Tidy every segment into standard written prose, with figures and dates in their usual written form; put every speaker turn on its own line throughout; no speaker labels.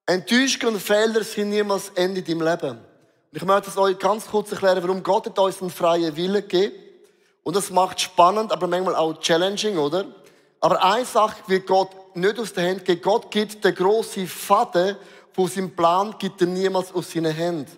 Enttäuschungen und Fehler sind niemals das Ende in deinem Leben. Und ich möchte es euch ganz kurz erklären, warum Gott hat uns einen freien Willen gegeben. Und das macht spannend, aber manchmal auch challenging, oder? Aber eine Sache wird Gott nicht aus der Hand geben. Gott gibt den grossen Faden von seinem Plan, gibt er niemals aus seinen Händen.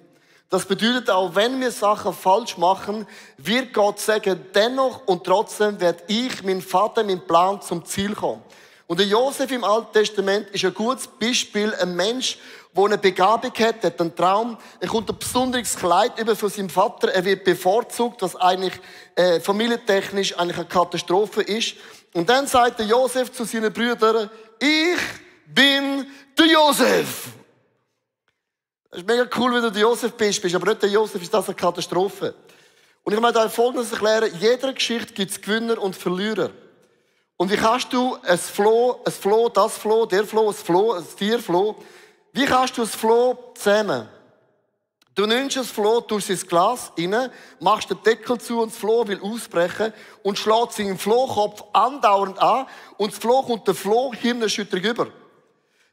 Das bedeutet auch, wenn wir Sachen falsch machen, wird Gott sagen, dennoch und trotzdem werde ich, mein Vater, mein Plan zum Ziel kommen. Und der Josef im Alten Testament ist ein gutes Beispiel, ein Mensch, der eine Begabung hat, hat einen Traum, er kommt ein besonderes Kleid über von seinem Vater, er wird bevorzugt, was eigentlich familientechnisch eigentlich eine Katastrophe ist. Und dann sagt der Josef zu seinen Brüdern, ich bin der Josef. Das ist mega cool, wenn du der Josef bist, aber nicht der Josef, ist das eine Katastrophe. Und ich möchte euch Folgendes erklären, in jeder Geschichte gibt es Gewinner und Verlierer. Und wie kannst du ein Floh, der Floh, ein Tierfloh, wie kannst du ein Floh zähmen? Du nimmst ein Floh, tust es ins Glas rein, machst den Deckel zu und das Floh will ausbrechen und schlägt sich im Flohkopf andauernd an und das Floh kommt der Flohhirnerschütterung über.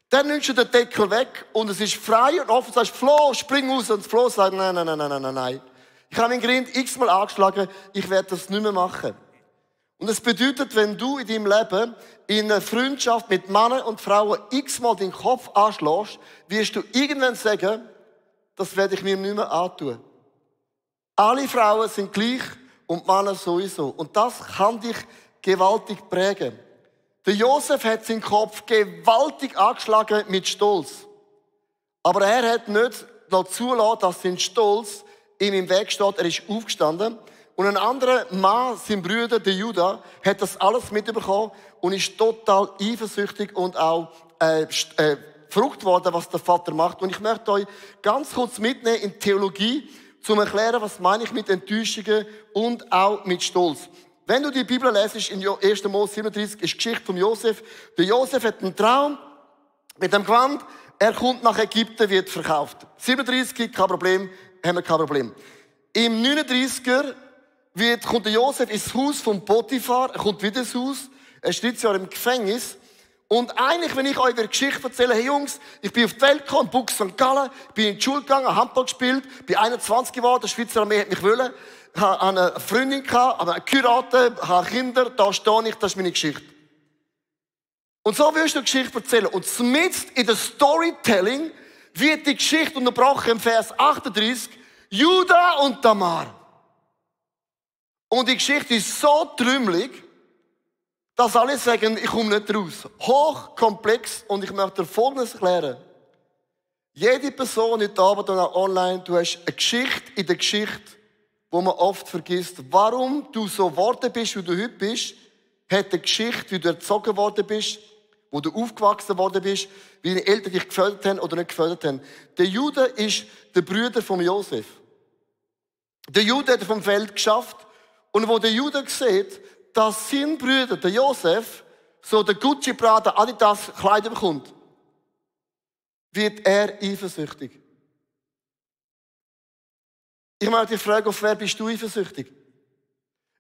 Dann nimmst du den Deckel weg und es ist frei und offen sagst, Floh, spring raus. Und das Floh sagt, nein. Ich habe meinen Grind x-mal angeschlagen, ich werde das nicht mehr machen. Und das bedeutet, wenn du in deinem Leben in einer Freundschaft mit Männern und Frauen x-mal den Kopf anschlägst, wirst du irgendwann sagen, das werde ich mir nicht mehr antun. Alle Frauen sind gleich und Männer sowieso. Und das kann dich gewaltig prägen. Der Josef hat seinen Kopf gewaltig angeschlagen mit Stolz. Aber er hat nicht zulassen, dass sein Stolz ihm im Weg steht. Er ist aufgestanden. Und ein anderer Mann, sein Bruder, der Judah, hat das alles mitbekommen und ist total eifersüchtig und auch verrückt worden, was der Vater macht. Und ich möchte euch ganz kurz mitnehmen in Theologie, um zu erklären, was meine ich mit Enttäuschungen und auch mit Stolz. Wenn du die Bibel lesest, in 1. Mose 37, ist die Geschichte von Josef. Der Josef hat einen Traum mit dem Gewand, er kommt nach Ägypten, wird verkauft. 37, kein Problem, haben wir kein Problem. Im 39er kommt der Josef ins Haus von Potiphar, er kommt wieder ins Haus, er ist 13 Jahre im Gefängnis. Und eigentlich, wenn ich euch eine Geschichte erzähle, hey Jungs, ich bin auf die Welt gekommen, Buch St. Gallen, bin in die Schule gegangen, Handball gespielt, bin 21 geworden, der Schweizer Armee hat mich wollen, habe eine Freundin gehabt, habe geheiratet, habe Kinder, da stehe ich, das ist meine Geschichte. Und so willst du eine Geschichte erzählen. Und mitten in der Storytelling wird die Geschichte unterbrochen im Vers 38, Judah und Tamar. Und die Geschichte ist so trümmelig, dass alle sagen, ich komme nicht raus. Hochkomplex und ich möchte dir Folgendes erklären. Jede Person heute Abend und auch online, du hast eine Geschichte in der Geschichte, wo man oft vergisst. Warum du so geworden bist, wie du heute bist, hat eine Geschichte, wie du erzogen worden bist, wo du aufgewachsen worden bist, wie deine Eltern dich gefördert haben oder nicht gefördert haben. Der Jude ist der Bruder von Josef. Der Jude hat vom Feld geschafft. Und wo der Jude sieht, dass sein Bruder, der Josef, so der Gucci, Prada, Adidas Kleider bekommt, wird er eifersüchtig. Ich möchte dich fragen, auf wer bist du eifersüchtig?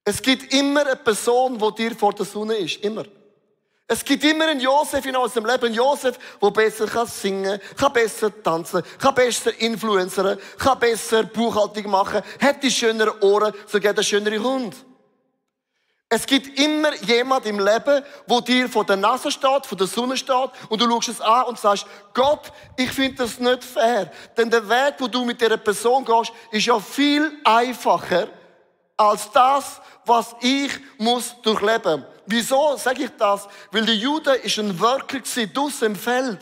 Es gibt immer eine Person, die dir vor der Sonne ist. Immer. Es gibt immer einen Josef in unserem Leben. Einen Josef, der besser singen kann besser tanzen, kann besser influencern, kann besser Buchhaltung machen, hat die schöneren Ohren, sogar der schönere Hund. Es gibt immer jemand im Leben, wo dir vor der Nase steht, vor der Sonne steht und du schaust es an und sagst, Gott, ich finde das nicht fair. Denn der Weg, wo du mit dieser Person gehst, ist ja viel einfacher als das, was ich muss durchleben. Wieso sage ich das? Weil der Jude ist ein Worker draussen im Feld.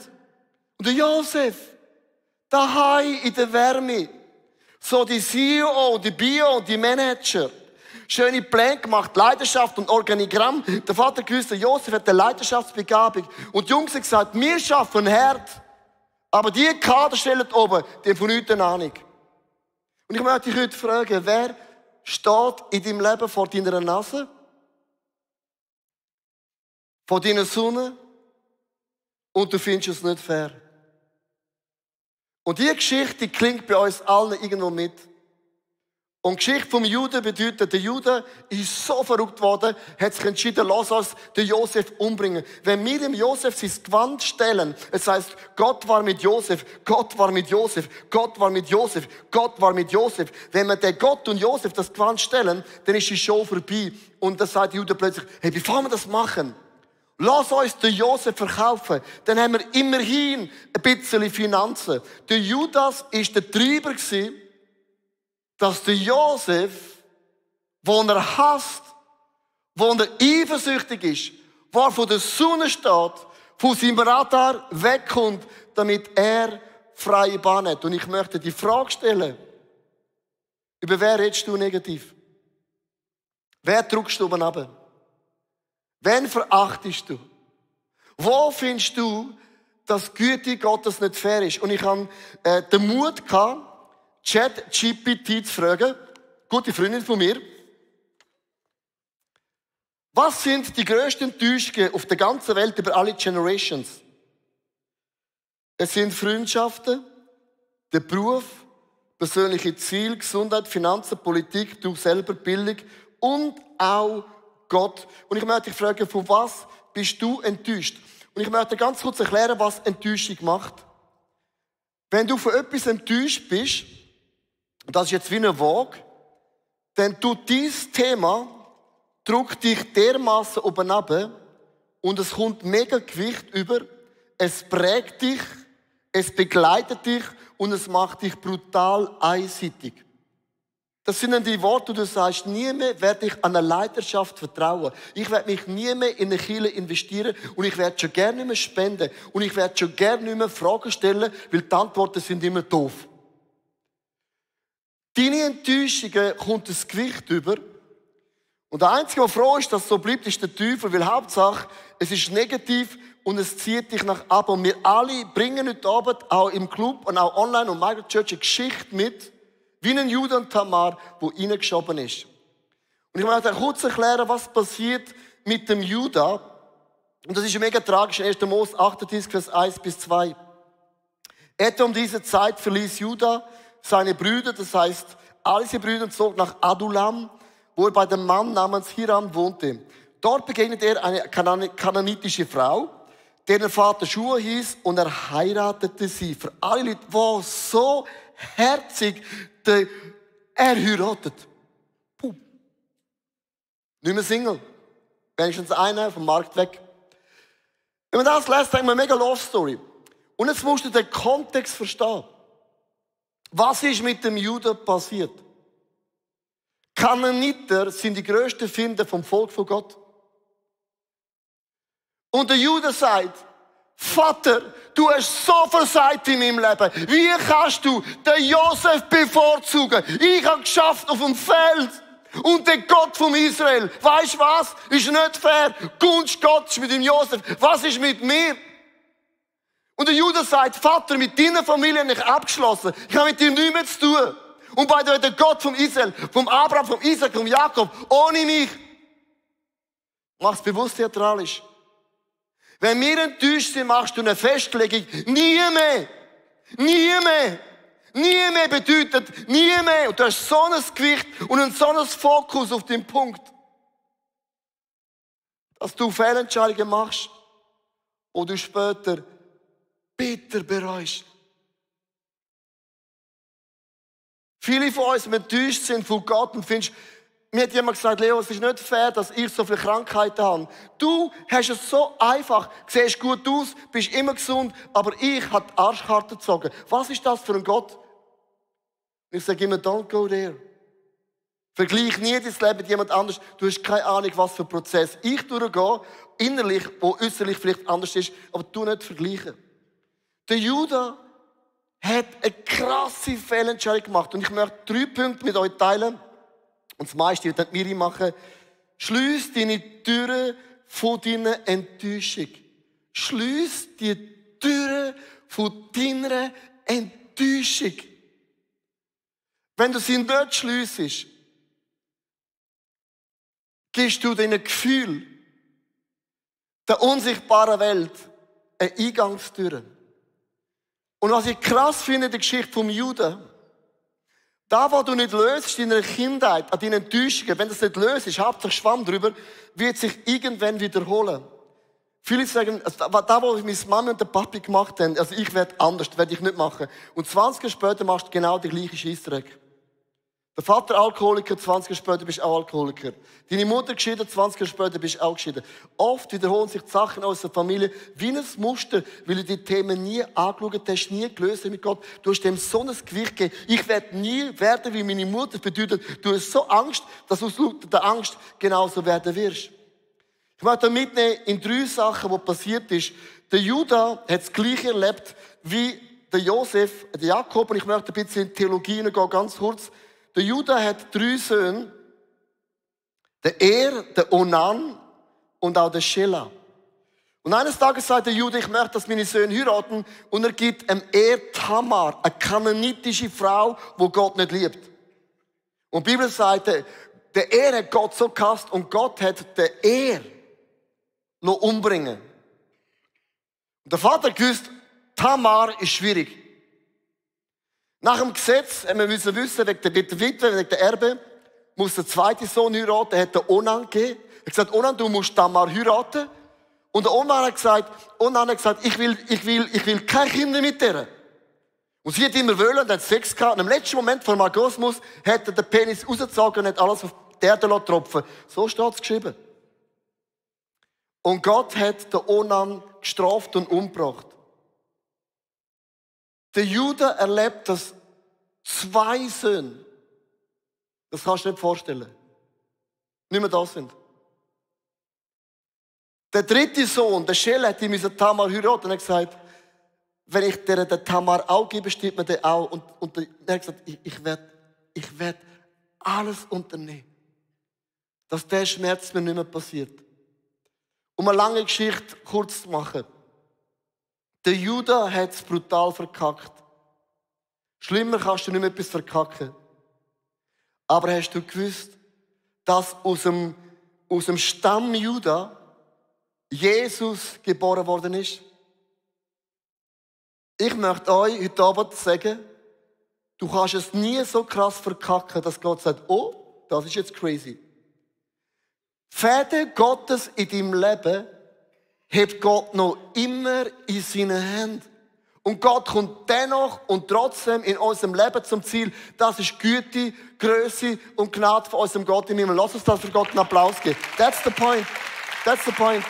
Und der Josef, daheim in der Wärme, so die CEO, die Bio und die Manager, schöne Pläne gemacht, Leidenschaft und Organigramm. Der Vater gewusst, der Josef hat eine Leidenschaftsbegabung. Und die Jungs haben gesagt, wir schaffen hart. Aber die Kaderstellen oben, die haben von nichts eine Ahnung. Und ich möchte dich heute fragen, wer steht in deinem Leben vor deiner Nase? Vor deiner Sonne? Und du findest es nicht fair. Und diese Geschichte klingt bei uns allen irgendwo mit. Und die Geschichte vom Juden bedeutet, der Jude ist so verrückt worden, hat sich entschieden, lass uns den Josef umbringen. Wenn wir dem Josef sein Gewand stellen, es heißt, Gott war mit Josef, Gott war mit Josef, Gott war mit Josef, Gott war mit Josef. Wenn wir den Gott und Josef das Gewand stellen, dann ist die Show vorbei. Und dann sagt der Jude plötzlich, hey, bevor wir das machen, lass uns den Josef verkaufen. Dann haben wir immerhin ein bisschen Finanzen. Der Judas war der Treiber gewesen, dass der Josef, wo er hasst, wo er eifersüchtig ist, wo er von der Sonne steht, von seinem Radar wegkommt, damit er freie Bahn hat. Und ich möchte die Frage stellen, über wer redest du negativ? Wer drückst du oben runter? Wen verachtest du? Wo findest du, dass die Güte Gottes nicht fair ist? Und ich habe den Mut gehabt, ChatGPT zu fragen, gute Freundin von mir, was sind die grössten Enttäuschungen auf der ganzen Welt über alle Generations? Es sind Freundschaften, der Beruf, persönliche Ziele, Gesundheit, Finanzen, Politik, du selber, Bildung und auch Gott. Und ich möchte dich fragen, von was bist du enttäuscht? Und ich möchte ganz kurz erklären, was Enttäuschung macht. Wenn du von etwas enttäuscht bist, und das ist jetzt wie eine Waage, dann tut dieses Thema, drückt dich dermassen oben runter und es kommt mega Gewicht über, es prägt dich, es begleitet dich und es macht dich brutal einseitig. Das sind dann die Worte, die du sagst, nie mehr werde ich an eine Leidenschaft vertrauen. Ich werde mich nie mehr in eine Kirche investieren und ich werde schon gerne nicht mehr spenden und ich werde schon gerne nicht mehr Fragen stellen, weil die Antworten sind immer doof. Deine Enttäuschungen kommt das Gewicht über. Und der Einzige, der froh ist, dass es so bleibt, ist der Teufel. Weil Hauptsache, es ist negativ und es zieht dich nach ab. Und wir alle bringen heute Abend, auch im Club und auch online und Microchurch, eine Geschichte mit, wie ein Judah und Tamar, der reingeschoben ist. Und ich möchte euch kurz erklären, was passiert mit dem Judah. Und das ist mega tragisch. In 1. Mose 38, Vers 1 bis 2. Etwa um diese Zeit verließ Judah seine Brüder, das heißt, alle seine Brüder zogen nach Adulam, wo er bei dem Mann namens Hiram wohnte. Dort begegnete er eine kananitische Frau, deren Vater Schua hieß, und er heiratete sie. Für alle Leute, wow, so herzig, er heiratet. Puh. Nicht mehr Single. Wenigstens einer vom Markt weg. Wenn man das lässt, denkt man, mega Love Story. Und jetzt musst du den Kontext verstehen. Was ist mit dem Juden passiert? Kananiter sind die grössten Finder vom Volk von Gott. Und der Jude sagt, Vater, du hast so viel Zeit in meinem Leben. Wie kannst du den Josef bevorzugen? Ich habe geschafft auf dem Feld. Und der Gott von Israel. Weisst du was? Ist nicht fair. Gunst Gottes mit dem Josef. Was ist mit mir? Und der Jude sagt, Vater, mit deiner Familie habe ich abgeschlossen. Ich habe mit dir nichts mehr zu tun. Und bei der Gott von Israel, vom Abraham, vom Isaac, vom Jakob, ohne mich. Mach's bewusst theatralisch. Wenn wir enttäuscht sind, machst du eine Festlegung. Nie mehr. Nie mehr. Nie mehr bedeutet nie mehr. Und du hast so ein Gewicht und so ein Fokus auf den Punkt, dass du Fehlentscheidungen machst, wo du später bitter bereust. Viele von uns, die enttäuscht sind von Gott und findest, mir hat jemand gesagt, Leo, es ist nicht fair, dass ich so viele Krankheiten habe. Du hast es so einfach, siehst gut aus, bist immer gesund, aber ich habe die Arschkarte gezogen. Was ist das für ein Gott? Ich sage immer, don't go there. Vergleich nie dein Leben mit jemand anderes. Du hast keine Ahnung, was für ein Prozess ich durchgehe, innerlich, wo äußerlich vielleicht anders ist, aber du nicht vergleichen. Der Judah hat eine krasse Fehlentscheidung gemacht. Und ich möchte 3 Punkte mit euch teilen. Und das meiste wird nicht mir machen. Schliess deine Türen von deiner Enttäuschung. Schliess die Türen von deiner Enttäuschung. Wenn du sie nicht schliessest, gibst du deinem Gefühl der unsichtbaren Welt eine Eingangstür. Und was ich krass finde in der Geschichte vom Juden, Da, wo du nicht löst in deiner Kindheit, an deinen Enttäuschungen, wenn du das nicht löst, Hauptsache Schwamm drüber, wird sich irgendwann wiederholen. Viele sagen, da, wo meine Mama und der Papi gemacht haben, also ich werde anders, werde ich nicht machen. Und 20 Jahre später machst du genau die gleiche Scheissdreck. Der Vater Alkoholiker, 20 Jahre später bist du auch Alkoholiker. Deine Mutter geschieden, 20 Jahre später bist du auch geschieden. Oft wiederholen sich die Sachen aus der Familie wie ein Muster, weil du die Themen nie angeschaut hast, nie gelöst hast mit Gott. Du hast dem so ein Gewicht gegeben. Ich werde nie werden wie meine Mutter. Das bedeutet, du hast so Angst, dass du aus der Angst genauso werden wirst. Ich möchte mitnehmen in 3 Sachen, die passiert ist. Der Judah hat das Gleiche erlebt wie der Josef, der Jakob. Und ich möchte ein bisschen in die Theologie hineingehen, ganz kurz. Der Judah hat 3 Söhne. Der Er, der Onan und auch der Shelah. Und eines Tages sagt der Judah, ich möchte, dass meine Söhne heiraten. Und er gibt dem Er Tamar, eine kananitische Frau, die Gott nicht liebt. Und die Bibel sagt, der Er hat Gott so gehasst und Gott hat den Er umbringen. Und der Vater gewusst, Tamar ist schwierig. Nach dem Gesetz haben wir wissen, wegen der Witwe, wegen der Erbe, muss der zweite Sohn heiraten. Er hat den Onan gegeben. Er hat gesagt, Onan, du musst Tamar heiraten. Und der Onan hat gesagt, ich will keine Kinder mit dir. Und sie hat immer wollen und hat Sex gehabt. Und im letzten Moment vor dem Orgasmus hat er den Penis rausgezogen und hat alles auf die Erde tropfen. So steht es geschrieben. Und Gott hat den Onan gestraft und umgebracht. Der Judah erlebt, dass 2 Söhne, das kannst du nicht vorstellen, nicht mehr da sind. Der 3. Sohn, der Shelah, hat ihm Tamar heiraten und hat gesagt, wenn ich dir den Tamar auch gebe, stimmt mir der auch. Und er hat gesagt, ich werd alles unternehmen, dass der Schmerz mir nicht mehr passiert. Um eine lange Geschichte kurz zu machen. Der Judah hat es brutal verkackt. Schlimmer kannst du nicht mehr etwas verkacken. Aber hast du gewusst, dass aus dem Stamm Judah Jesus geboren worden ist? Ich möchte euch heute Abend sagen, du kannst es nie so krass verkacken, dass Gott sagt, oh, das ist jetzt crazy. Fäden Gottes in deinem Leben hat Gott noch immer in seinen Händen. Und Gott kommt dennoch und trotzdem in unserem Leben zum Ziel. Das ist Güte, Größe und Gnade von unserem Gott im Himmel. Lass uns das für Gott einen Applaus geben. That's the point. That's the point.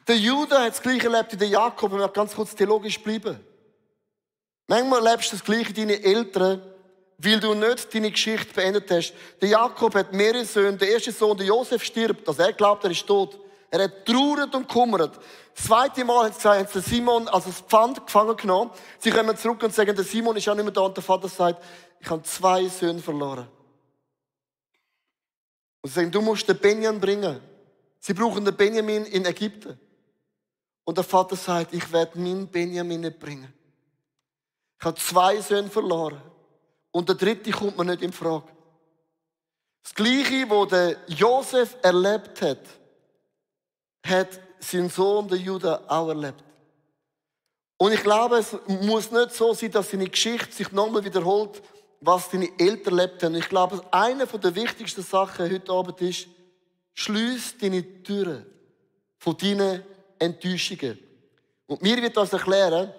Der Judah hat das Gleiche erlebt wie der Jakob. Und wir ganz kurz theologisch bleiben. Manchmal erlebst du das Gleiche wie deine Eltern, weil du nicht deine Geschichte beendet hast. Der Jakob hat mehrere Söhne. Der erste Sohn, der Josef, stirbt. Also er glaubt, er ist tot. Er hat traurig und kummert. Das 2. Mal hat gesagt, hat Simon als Pfand gefangen genommen. Sie kommen zurück und sagen, der Simon ist auch nicht mehr da. Und der Vater sagt, ich habe 2 Söhne verloren. Und sie sagen, du musst den Benjamin bringen. Sie brauchen den Benjamin in Ägypten. Und der Vater sagt, ich werde meinen Benjamin nicht bringen. Ich habe 2 Söhne verloren. Und der 3. kommt mir nicht in Frage. Das Gleiche, was der Josef erlebt hat sein Sohn, der Judah, auch erlebt. Und ich glaube, es muss nicht so sein, dass seine Geschichte sich nochmal wiederholt, was deine Eltern erlebt haben. Ich glaube, eine der wichtigsten Sachen heute Abend ist, schliess deine Türen von deinen Enttäuschungen. Und mir wird uns erklären,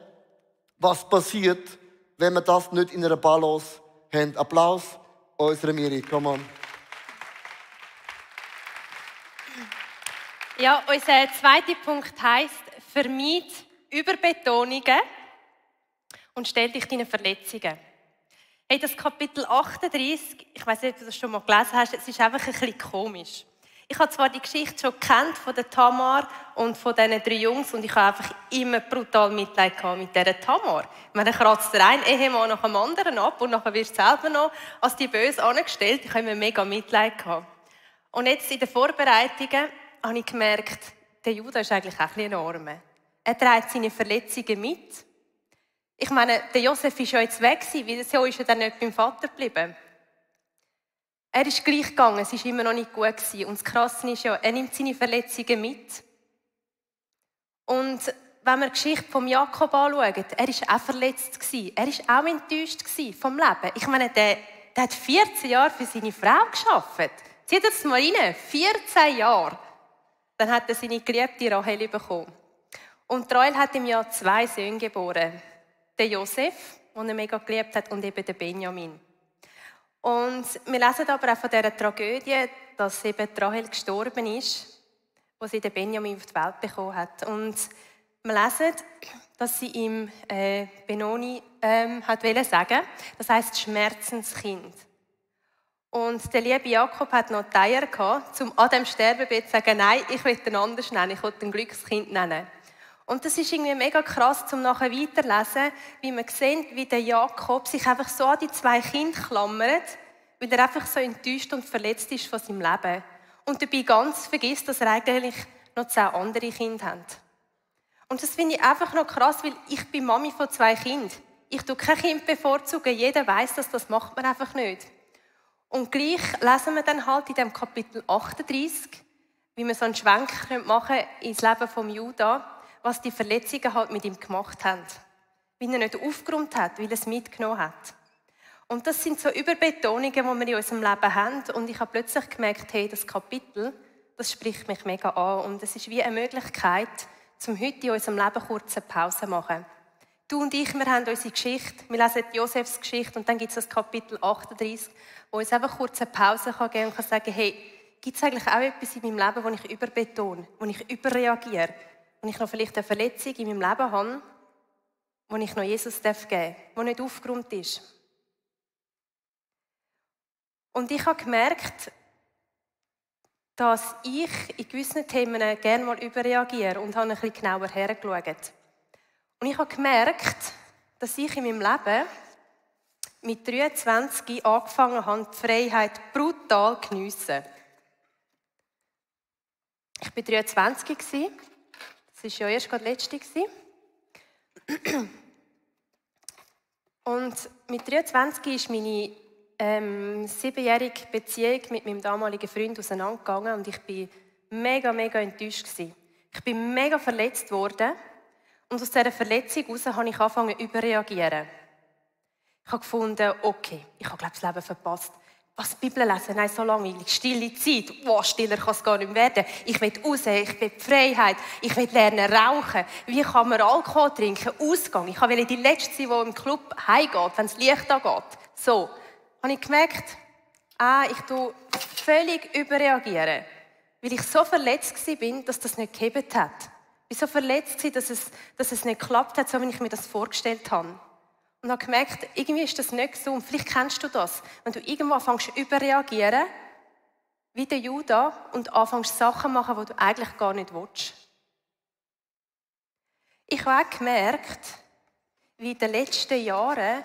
was passiert, wenn wir das nicht in einer Balance haben. Applaus unserer Miri. Come on.
Ja, unser 2. Punkt heisst, vermeid Überbetonungen und stell dich deinen Verletzungen. Hey, das Kapitel 38, ich weiss nicht, ob du das schon mal gelesen hast, es ist einfach ein bisschen komisch. Ich habe zwar die Geschichte schon gekannt von der Tamar und von diesen 3 Jungs und ich habe einfach immer brutal Mitleid gehabt mit dieser Tamar. Ich meine, dann kratzt der eine Ehemann nach dem anderen ab und nachher wirst du selber noch als die Böse angestellt. Ich habe immer mega Mitleid gehabt. Und jetzt in den Vorbereitungen habe ich gemerkt, der Judah ist eigentlich auch ein bisschen enorm. Er trägt seine Verletzungen mit. Ich meine, der Josef ist ja jetzt weg gewesen, weil so ist er dann nicht beim Vater geblieben. Er ist gleich gegangen, es war immer noch nicht gut gewesen. Und das Krasse ist ja, er nimmt seine Verletzungen mit. Und wenn wir die Geschichte von Jakob anschauen, er war auch verletzt. Er war auch enttäuscht vom Leben. Ich meine, der hat 14 Jahre für seine Frau gearbeitet. Zieht das mal rein, 14 Jahre. Dann hat er seine geliebte Rahel bekommen. Und Rahel hat ihm ja 2 Söhne geboren. Den Josef, den er mega geliebt hat, und eben den Benjamin. Und wir lesen aber auch von dieser Tragödie, dass eben Rahel gestorben ist, wo sie den Benjamin auf die Welt bekommen hat. Und wir lesen, dass sie ihm Benoni hat sagen, das heisst Schmerzenskind. Und der liebe Jakob hat noch die Eier gehabt, um an dem Sterbebett zu sagen, nein, ich will den anders nennen, ich will den Glückskind nennen. Und das ist irgendwie mega krass, um nachher weiterzulesen, wie man sieht, wie der Jakob sich einfach so an die 2 Kinder klammert, weil er einfach so enttäuscht und verletzt ist von seinem Leben. Und dabei ganz vergisst, dass er eigentlich noch 10 andere Kinder hat. Und das finde ich einfach noch krass, weil ich bin Mami von 2 Kindern. Ich tue kein Kind bevorzugen, jeder weiß, dass das macht man einfach nicht. Und gleich lesen wir dann halt in dem Kapitel 38, wie wir so einen Schwenk machen ins Leben von Juda, was die Verletzungen halt mit ihm gemacht haben. Wie er nicht aufgeräumt hat, weil er es mitgenommen hat. Und das sind so Überbetonungen, die wir in unserem Leben haben. Und ich habe plötzlich gemerkt, hey, das Kapitel, das spricht mich mega an. Und es ist wie eine Möglichkeit, zum heute in unserem Leben kurz eine Pause zu machen. Du und ich, wir haben unsere Geschichte, wir lesen Josefs Geschichte und dann gibt es das Kapitel 38, wo uns einfach kurz eine Pause geben kann und kann sagen, hey, gibt es eigentlich auch etwas in meinem Leben, wo ich überbetone, wo ich überreagiere, wo ich noch vielleicht eine Verletzung in meinem Leben habe, wo ich noch Jesus geben darf, wo nicht aufgeräumt ist. Und ich habe gemerkt, dass ich in gewissen Themen gerne mal überreagiere und habe ein bisschen genauer hergeschaut. Und ich habe gemerkt, dass ich in meinem Leben mit 23 angefangen habe, die Freiheit brutal zu geniessen. Ich war 23, das war ja erst gerade letzte. Und mit 23 ist meine 7-jährige Beziehung mit meinem damaligen Freund auseinandergegangen und ich war mega, mega enttäuscht. Ich bin mega verletzt worden und aus dieser Verletzung heraus habe ich angefangen zu überreagieren. Ich habe gefunden, okay, ich habe glaube ich, das Leben verpasst. Was Bibel lesen? Nein, so langweilig. Stille Zeit. Wow, stiller kann es gar nicht werden. Ich will raus, ich will die Freiheit. Ich will lernen rauchen. Wie kann man Alkohol trinken? Ausgang. Ich will die Letzte sein, die im Club heimgeht, wenn das Licht angeht. So. Habe ich gemerkt, ich tue völlig überreagieren. Weil ich so verletzt war, dass das nicht gehebt hat. Ich war so verletzt, dass es nicht geklappt hat, so wie ich mir das vorgestellt habe. Und habe gemerkt, irgendwie ist das nicht gesund. Vielleicht kennst du das. Wenn du irgendwo anfängst zu überreagieren, wie der Juda, und anfängst Sachen zu machen, die du eigentlich gar nicht willst. Ich habe auch gemerkt, wie in den letzten Jahren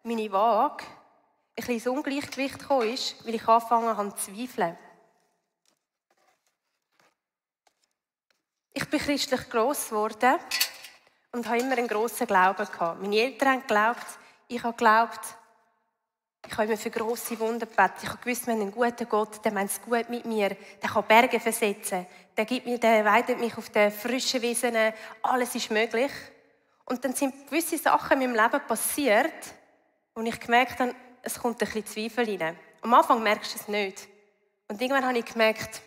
meine Waage ein bisschen ins Ungleichgewicht gekommen ist, weil ich angefangen habe zu zweifeln. Ich bin christlich gross geworden und habe immer einen grossen Glauben gehabt. Meine Eltern haben geglaubt, ich habe geglaubt. Ich habe immer für grosse Wunder gebetet. Ich habe gewusst, wir haben einen guten Gott, der meint es gut mit mir, der kann Berge versetzen, der weidet mich auf den frischen Wiesen, alles ist möglich. Und dann sind gewisse Sachen in meinem Leben passiert, wo ich gemerkt habe, es kommt ein bisschen Zweifel rein. Am Anfang merkst du es nicht. Und irgendwann habe ich gemerkt,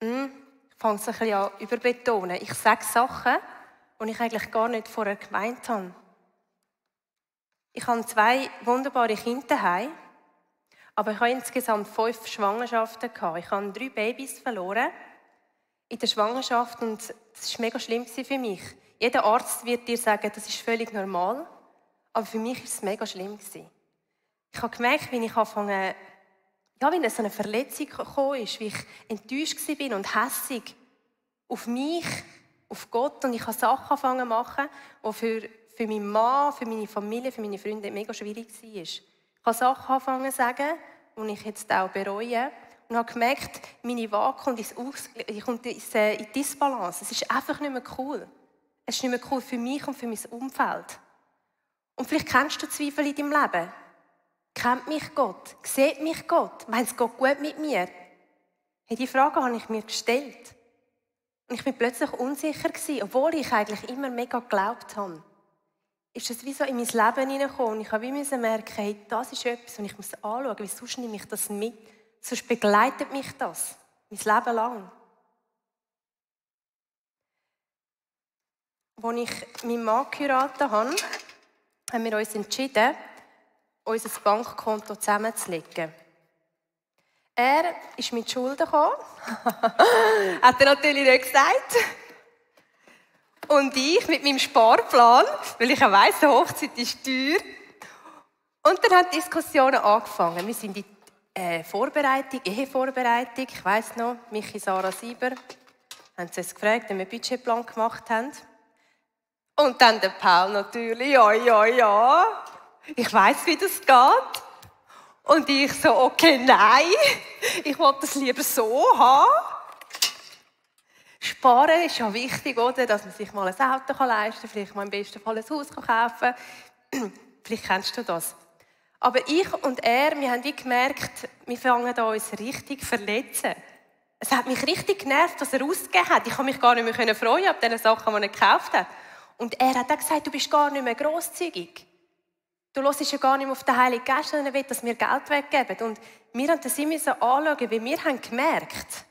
ich fange es ein bisschen an überbetonen. Ich sage Sachen, die ich eigentlich gar nicht vorher gemeint habe. Ich habe 2 wunderbare Kinder daheim, aber ich habe insgesamt 5 Schwangerschaften gehabt. Ich habe 3 Babys verloren in der Schwangerschaft und das war mega schlimm für mich. Jeder Arzt wird dir sagen, das ist völlig normal, aber für mich war es mega schlimm. Ich habe gemerkt, wie ich angefangen, wie so eine Verletzung gekommen ist, wie ich enttäuscht war und hässig auf mich, auf Gott. Und ich habe Sachen angefangen zu machen, die für meinen Mann, für meine Familie, für meine Freunde mega schwierig waren. Ich habe Sachen angefangen zu sagen, die ich jetzt auch bereue. Und habe gemerkt, meine Waage kommt in die Disbalance. Es ist einfach nicht mehr cool. Es ist nicht mehr cool für mich und für mein Umfeld. Und vielleicht kennst du Zweifel in deinem Leben. Kennt mich Gott? Sieht mich Gott? Meint Gott gut mit mir? Hey, die Frage habe ich mir gestellt. Und ich war plötzlich unsicher, obwohl ich eigentlich immer mega geglaubt habe. Ist es wie so in mein Leben hineingekommen und ich habe wie merken, hey, das ist etwas, und ich muss anschauen, weil sonst nehme ich das mit. Sonst begleitet mich das mein Leben lang. Als ich meinen Mann geheiratet habe, haben wir uns entschieden, unser Bankkonto zusammenzulegen. Er ist mit Schulden gekommen. Hat er natürlich nicht gesagt. Und ich mit meinem Sparplan, weil ich ja weiss, eine Hochzeit ist teuer. Und dann haben die Diskussionen angefangen. Wir sind in Vorbereitung, Ehevorbereitung. Ich weiss noch, Michi, Sarah Sieber, haben sie uns gefragt, wenn wir einen Budgetplan gemacht haben. Und dann der Paul natürlich, ja. Ich weiss, wie das geht. Und ich so, okay, nein, ich will das lieber so haben. Sparen ist ja wichtig, oder? Dass man sich mal ein Auto leisten kann, vielleicht mal im besten Fall ein Haus kaufen kann. Vielleicht kennst du das. Aber ich und er, wir haben wie gemerkt, wir fangen da uns richtig verletzen. Es hat mich richtig genervt, was er ausgegeben hat. Ich konnte mich gar nicht mehr freuen ab den Sachen, die er gekauft hat. Und er hat auch gesagt, du bist gar nicht mehr grosszügig. Du hörst ja gar nicht mehr auf den Heiligen Geist, sondern er will, dass wir Geld weggeben. Und wir haben das immer so anschauen, weil wir haben gemerkt,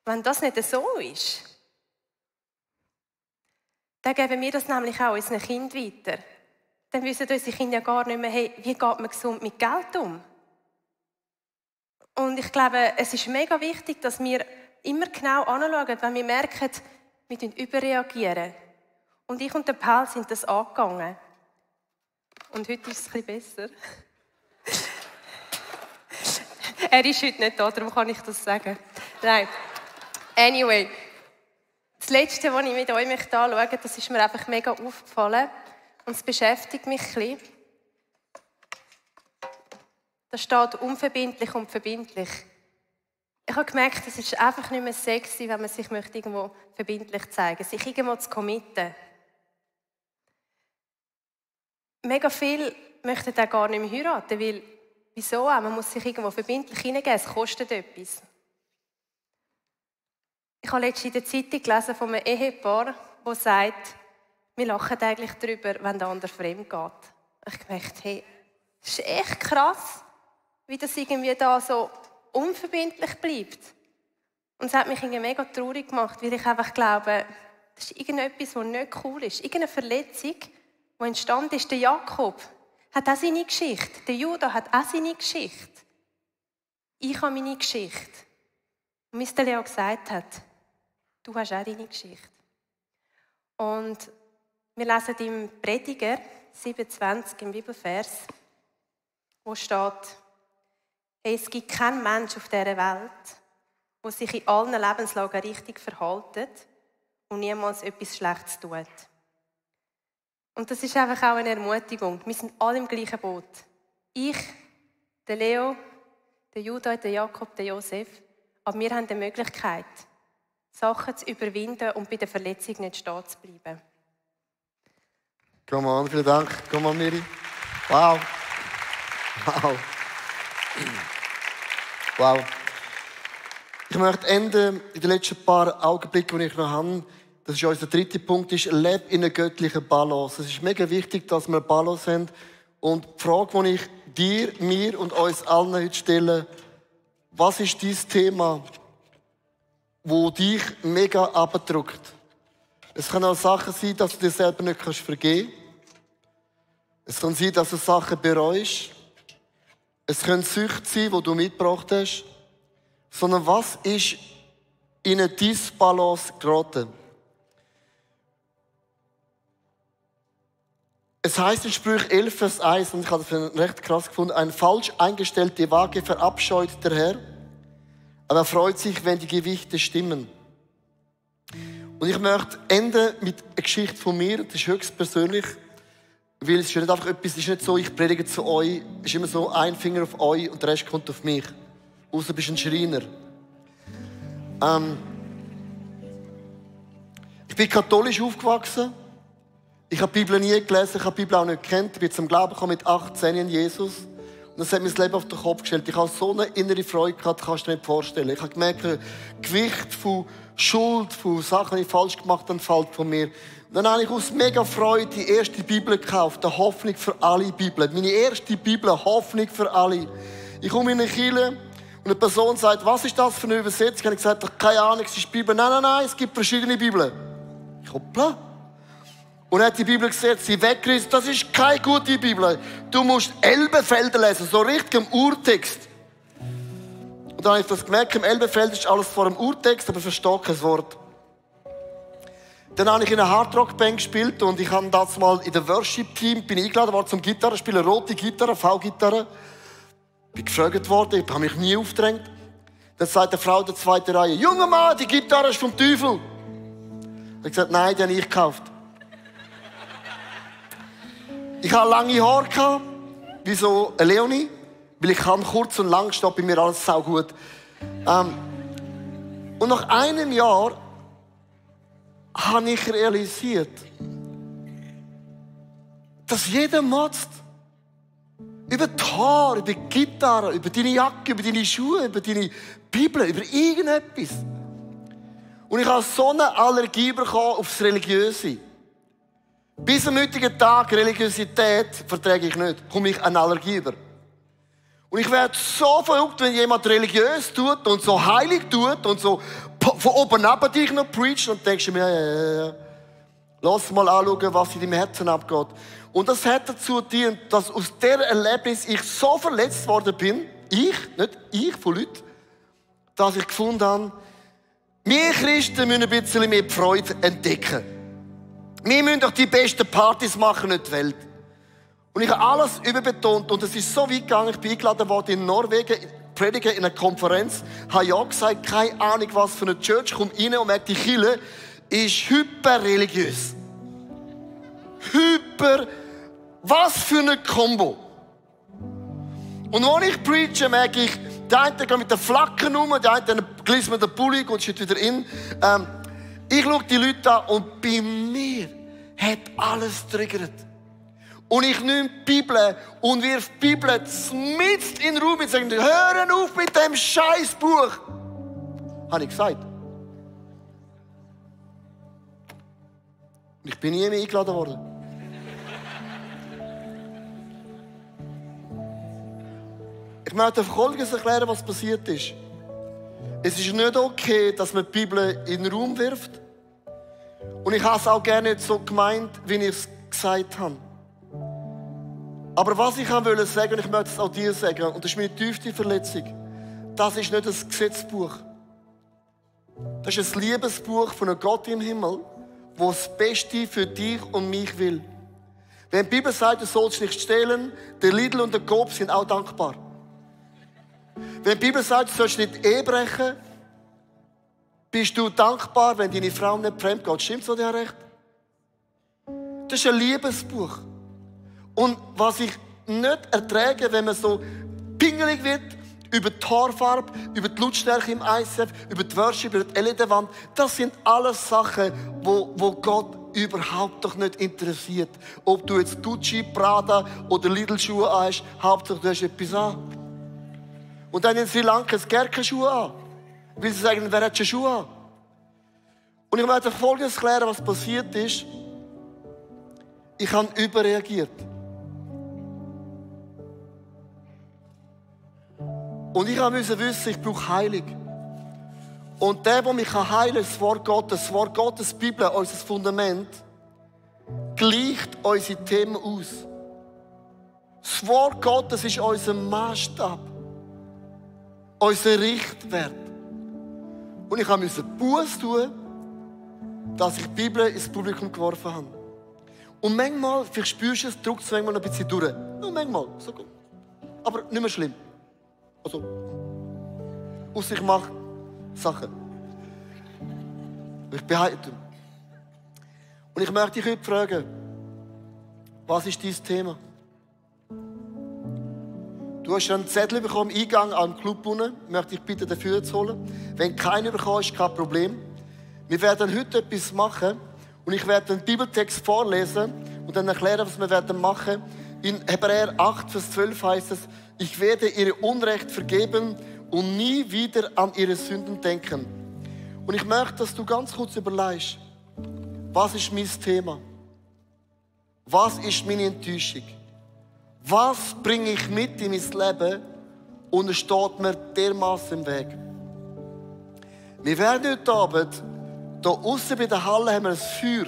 wenn das nicht so ist, dann geben wir das nämlich auch unseren Kindern weiter. Dann wissen unsere Kinder ja gar nicht mehr, hey, wie geht man gesund mit Geld um? Und ich glaube, es ist mega wichtig, dass wir immer genau anschauen, wenn wir merken, wir überreagieren. Und ich und der Paul sind das angegangen. Und heute ist es ein bisschen besser. Er ist heute nicht da, darum kann ich das sagen. Nein. Anyway. Das Letzte, was ich mit euch anschauen möchte, das ist mir einfach mega aufgefallen. Und es beschäftigt mich ein bisschen. Da steht unverbindlich und verbindlich. Ich habe gemerkt, es ist einfach nicht mehr sexy, wenn man sich irgendwo verbindlich zeigen möchte. Sich irgendwo zu committen. Mega viele möchten auch gar nicht mehr heiraten, weil, wieso auch? Man muss sich irgendwo verbindlich hineingeben, es kostet etwas. Ich habe letztens in der Zeitung gelesen von einem Ehepaar, das sagt, wir lachen eigentlich darüber, wenn der andere fremd geht. Ich habe gedacht, hey, das ist echt krass, wie das irgendwie da so unverbindlich bleibt. Und es hat mich irgendwie mega traurig gemacht, weil ich einfach glaube, das ist irgendetwas, was nicht cool ist. Irgendeine Verletzung, die entstanden ist. Der Jakob hat auch seine Geschichte. Der Judah hat auch seine Geschichte. Ich habe meine Geschichte. Und wie es der Leo gesagt hat, du hast auch deine Geschichte. Und wir lesen im Prediger 27 im Bibelvers, wo steht, es gibt keinen Mensch auf dieser Welt, der sich in allen Lebenslagen richtig verhält und niemals etwas Schlechtes tut. Und das ist einfach auch eine Ermutigung. Wir sind alle im gleichen Boot. Ich, der Leo, der Judah, der Jakob, der Josef. Aber wir haben die Möglichkeit, Sachen zu überwinden und bei der Verletzung nicht stehen zu bleiben.
Komm an, vielen Dank. Komm an, Miri. Wow. Wow. Ich möchte enden in den letzten paar Augenblicken, die ich noch habe. Das ist unser dritter Punkt, ist, lebe in einer göttlichen Balance. Es ist mega wichtig, dass wir eine Balance haben. Und die Frage, die ich dir, mir und uns allen heute stelle, was ist dein Thema, wo dich mega abdrückt? Es können auch Sachen sein, dass du dir selber nicht vergeben kannst. Es kann sein, dass du Sachen bereust. Es können Süchte sein, die du mitgebracht hast. Sondern was ist in eine Disbalance geraten? Es heißt in Sprüche 11, Vers 1, und ich habe das recht krass gefunden, ein falsch eingestellte Waage verabscheut der Herr, aber er freut sich, wenn die Gewichte stimmen. Und ich möchte enden mit einer Geschichte von mir, das ist höchst persönlich, weil es ist nicht einfach etwas, es ist nicht so, ich predige zu euch, es ist immer so, ein Finger auf euch und der Rest kommt auf mich. Außer du bist ein Schreiner. Ich bin katholisch aufgewachsen. Ich habe die Bibel nie gelesen, ich habe die Bibel auch nicht gekannt. Ich bin zum Glauben gekommen mit 18 in Jesus. Und das hat mein Leben auf den Kopf gestellt. Ich habe so eine innere Freude gehabt, das kannst du dir nicht vorstellen. Ich habe gemerkt, das Gewicht von Schuld, von Sachen, die ich falsch gemacht habe, fällt von mir. Und dann habe ich aus mega Freude die erste Bibel gekauft, die Hoffnung für alle Bibel. Meine erste Bibel, Hoffnung für alle. Ich komme in eine Kirche und eine Person sagt, was ist das für eine Übersetzung? Ich habe gesagt, keine Ahnung, es ist die Bibel. Nein, es gibt verschiedene Bibeln. Ich hoppla. Und er hat die Bibel gesehen, sie weggerissen. Das ist keine gute Bibel. Du musst Elbenfelder lesen, so richtig im Urtext. Und dann habe ich das gemerkt, im Elbenfeld ist alles vor dem Urtext, aber ich verstehe kein Wort. Dann habe ich in einer Hardrock-Band gespielt und ich habe das mal in der Worship-Team, bin eingeladen worden zum Gitarre spielen, rote Gitarre, V-Gitarre. Bin gefragt worden, ich habe mich nie aufgedrängt. Dann sagt eine Frau in der zweiten Reihe, junger Mann, die Gitarre ist vom Teufel. Ich habe gesagt, nein, die habe ich gekauft. Ich hatte lange Haare, wie so eine Leonie, weil ich kann kurz und lang stehen, bei mir alles saugut. Und nach einem Jahr habe ich realisiert, dass jeder motzt. Über die Haare, über die Gitarre, über deine Jacke, über deine Schuhe, über deine Bibel, über irgendetwas. Und ich habe so eine Allergie bekommen aufs Religiöse. Bis am heutigen Tag, Religiosität verträge ich nicht, komme ich eine Allergie über. Und ich werde so verrückt, wenn jemand religiös tut und so heilig tut und so von oben neben dich noch preacht und denkst du mir, ja. Lass mal anschauen, was in deinem Herzen abgeht. Und das hat dazu gedient, dass aus dieser Erlebnis ich so verletzt worden bin, nicht ich, von Leuten, dass ich gefunden habe, wir Christen müssen ein bisschen mehr Freude entdecken. Wir müssen doch die besten Partys machen, nicht die Welt. Und ich habe alles überbetont und es ist so weit gegangen, ich bin eingeladen worden in Norwegen, predigen in einer Konferenz, habe ja gesagt, keine Ahnung was für eine Church, komme rein und merke, die Kirche ist hyperreligiös. Was für eine Kombo. Und als ich preache, merke ich, der eine geht mit den Flaggen um, der eine glisst mit den Pulli und steht wieder in. Ich schaue die Leute an und bei mir hat alles triggert. Und ich nehme die Bibel und wirf die Bibel mitten in den Raum und sage, hören auf mit dem Scheißbuch. Habe ich gesagt. Und ich bin nie mehr eingeladen worden. Ich möchte Folgendes erklären, was passiert ist. Es ist nicht okay, dass man die Bibel in den Raum wirft. Und ich habe es auch gerne nicht so gemeint, wie ich es gesagt habe. Aber was ich wollte sagen, und ich möchte es auch dir sagen, und das ist meine tiefste Verletzung, das ist nicht ein Gesetzbuch. Das ist ein Liebesbuch von einem Gott im Himmel, der das Beste für dich und mich will. Wenn die Bibel sagt, du sollst nicht stehlen, der Lidl und der Coop sind auch dankbar. Wenn die Bibel sagt, du sollst nicht Ehe brechen, bist du dankbar, wenn deine Frau nicht fremd geht. Stimmt so, der recht? Das ist ein Liebesbuch. Und was ich nicht erträge, wenn man so pingelig wird, über die Haarfarbe, über die Lautstärke im ICF, über die Worship, über die LED-Wand, das sind alles Sachen, wo Gott überhaupt doch nicht interessiert. Ob du jetzt Gucci, Prada oder Lidl-Schuhe hast, Hauptsache du hast etwas an. Und dann in Sri Lanka es gar keine Schuhe an. Weil sie sagen, wer hat schon Schuhe an? Und ich möchte Folgendes klären, was passiert ist. Ich habe überreagiert. Und ich musste wissen, ich brauche Heilung. Und der mich heilen kann, das Wort Gottes, die Bibel, unser Fundament, gleicht unsere Themen aus. Das Wort Gottes ist unser Maßstab, unser Richtwert. Und ich musste Buße tun, dass ich die Bibel ins Publikum geworfen habe. Und manchmal, vielleicht spürst du es, drückt es manchmal ein bisschen durch. Nur manchmal, so gut. Aber nicht mehr schlimm. Also, ausser ich mache Sachen. Ich behalte. Und ich möchte dich heute fragen, was ist dein Thema? Du hast einen Zettel bekommen, im Eingang am Club unten. Ich möchte dich bitten, dafür zu holen. Wenn keiner bekommen ist, kein Problem. Wir werden heute etwas machen und ich werde den Bibeltext vorlesen und dann erklären, was wir werden machen. In Hebräer 8, Vers 12 heißt es, ich werde ihre Unrecht vergeben und nie wieder an ihre Sünden denken. Und ich möchte, dass du ganz kurz überlegst, was ist mein Thema? Was ist meine Enttäuschung? Was bringe ich mit in mein Leben und es steht mir dermaßen im Weg? Wir werden heute Abend, hier aussen bei der Halle haben wir ein Feuer.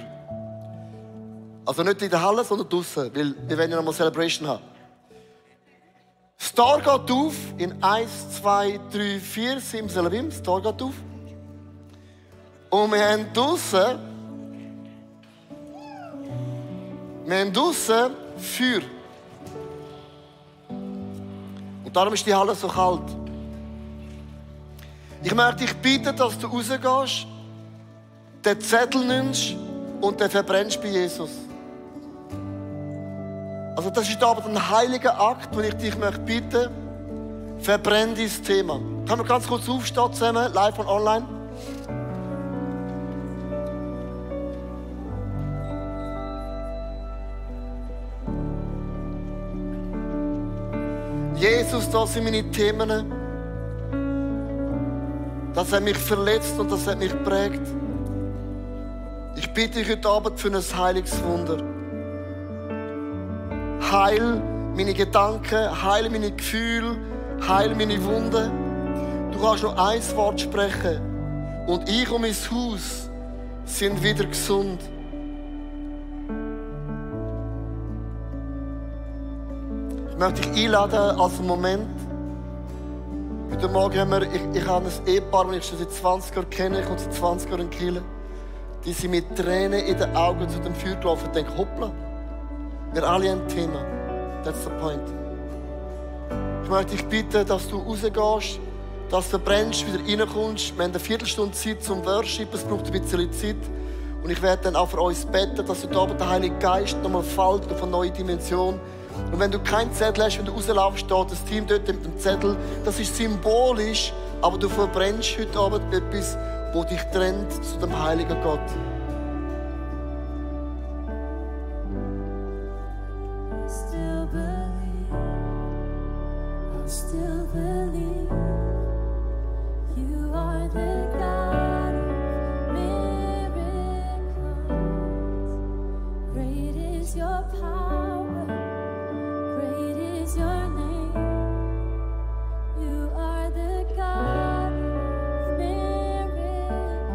Also nicht in der Halle, sondern draussen, weil wir werden ja noch mal Celebration haben. Das Tor geht auf in 1, 2, 3, 4, Simsalabim, das Tor geht auf. Und wir haben draussen Feuer. Und darum ist die Halle so kalt. Ich möchte dich bitten, dass du rausgehst, den Zettel nimmst und den verbrennst bei Jesus. Also das ist aber ein heiliger Akt, wo ich dich möchte bitten, verbrenn dein Thema. Können wir ganz kurz aufstehen zusammen, live und online? Jesus, das sind meine Themen. Das hat mich verletzt und das hat mich geprägt. Ich bitte dich heute Abend für ein heiliges Wunder. Heil meine Gedanken, heil meine Gefühle, heil meine Wunden. Du kannst nur ein Wort sprechen und ich und mein Haus sind wieder gesund. Ich möchte dich einladen als einen Moment. Heute Morgen haben ich habe ein Ehepaar, das ich schon seit 20 Jahren kenne. Ich komme seit 20 Jahren in Kiel. Die sind mit Tränen in den Augen zu dem Feuer gelaufen und denken, hoppla, wir alle haben ein Thema. That's the point. Ich möchte dich bitten, dass du rausgehst, dass du verbrennst, wieder reinkommst. Wir haben eine Viertelstunde Zeit zum Worship, es braucht ein bisschen Zeit. Und ich werde dann auch für uns beten, dass heute Abend der Heilige Geist nochmal fällt auf eine neue Dimension. Und wenn du keinen Zettel hast, wenn du rauslaufst, steht das Team dort mit dem Zettel. Das ist symbolisch, aber du verbrennst heute Abend etwas, das dich trennt zu dem heiligen Gott.
Still believe you are the God of miracles. Great is your power, great is your name. You are the God of miracles.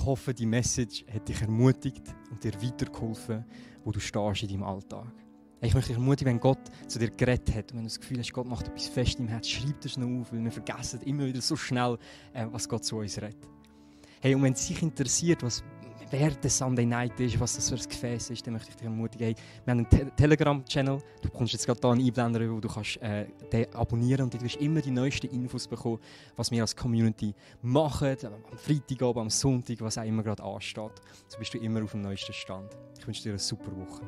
ich hoffe, die Message hat dich ermutigt und dir weitergeholfen, wo du stehst in deinem Alltag. Ich möchte dich ermutigen, wenn Gott zu dir geredet hat und wenn du das Gefühl hast, Gott macht etwas fest im Herz, schreib das noch auf, weil wir vergessen immer wieder so schnell, was Gott zu uns redet. Hey, und wenn es dich interessiert, wer der Sunday Night ist, was das für ein Gefäß ist, dann möchte ich dich ermutigen, hey, wir haben einen Telegram-Channel, du bekommst jetzt gerade hier einen Einblender, wo du kannst, den abonnieren und du wirst immer die neuesten Infos bekommen, was wir als Community machen, am Freitagabend, am Sonntag, was auch immer gerade ansteht. So bist du immer auf dem neuesten Stand. Ich wünsche dir eine super Woche.